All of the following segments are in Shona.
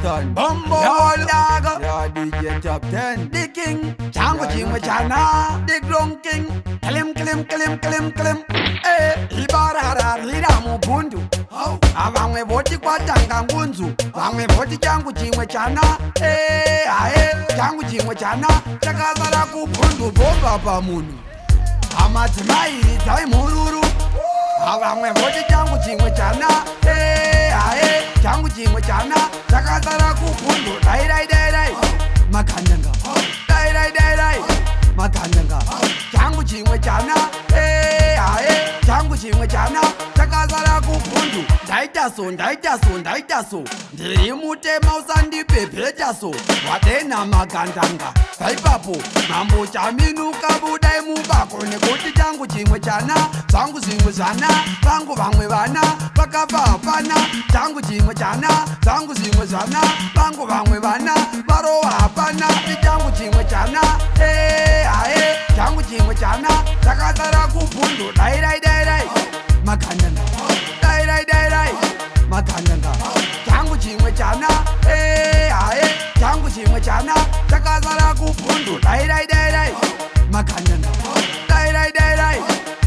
Kingston. Bombo daga. Yeah, DJ Top 10. The king, changu chimwe chana, the grown king. Klim klim klim klim klim. Eh, ibarararira mubhundu. Vamwe voti kwatanga ngunzu, vamwe voti changu chimwe chana. Eh, ae, changu chimwe chana chakazara kubhundu bhomba pamunhu. Amadzimai ridzai mhururu. Vamwe voti changu chimwe chana. Eh, ae, changu chimwe chana chakazara kubhundu. Dai dai dai dai. Magandanga. Dai dai dai dai. Magandanga. Changu chimwe chana. Eh, ae, changu chimwe chana chakazara kubhundu. Ndaita so, ndaita so, ndaita so. Ndiri mutema usandipepeta so. Wadena magandanga. Paipapo mambo chaminuka budai mubako nekuti changu chimwe chana zvangu zvimwe zvana vangu vamwe vana vakafa hapana changu chimwe chana zvangu zvimwe zvana vangu vamwe vana varova hapana changu chimwe chana eh, ae changu chimwe chana chakazara kubhundu dai dai dai dai magandanga dai dai dai dai magandanga changu chimwe chana eh, ae changu chimwe chana chakazara kubhundu dai dai dai dai magandanga dai dai dai dai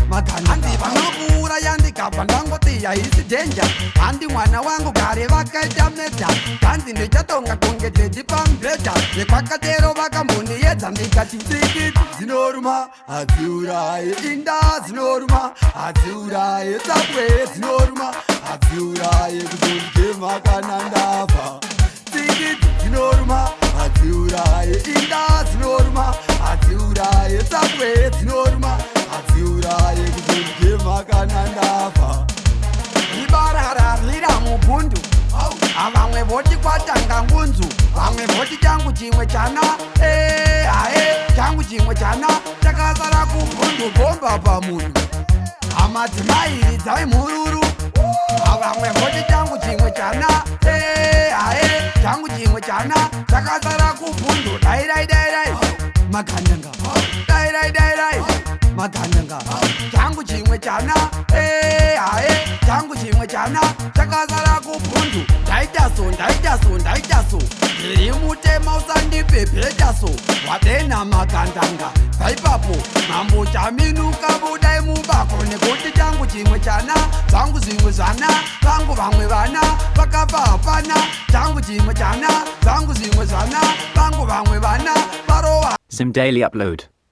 magandanga handi vanokuuraya ndikabva ndangoti haisi danger handi mwana wangu gare vakaita murder hanzi ndichatonga kunge daddy pamubhedha nekwakatero vakambondiedza ndikati tsikiti dzinoruma hadziuraye inda dzinoruma hadziuraye tsapwe dzinoruma hadziuraye kuzondichema kana ndafa tsikiti dzinoruma hadziuraye inda dzinoruma hadziuraye tsapwe dzinoruma hadziuraye kuzondichema kana ndafa ibarararira mubhundu vamwe voti kwatanga ngunzu vamwe voti changu chimwe chana Eh, ae changu chimwe chana chakazara kubhundu bhomba pamunhu amadzimai ridzai mhururu vamwe voti changu chimwe chana Eh, ae changu chimwe chana chakazara kubhundu dai dai dai dai magandanga dai dai dai dai magandanga changu chimwe chana Eh, ae changu chimwe chana chakazara kubhundu ndaita so ndaita so ndaita so ndiri mutema usandipepeta so wadena magandanga paipapo mambo chaminuka budai mubako nekuti changu chimwe chana zvangu zvimwe zvana vangu vamwe vana vakafa hapana changu chimwe chana zvangu zvimwe zvana vangu vamwe vana varova Zim Daily Upload.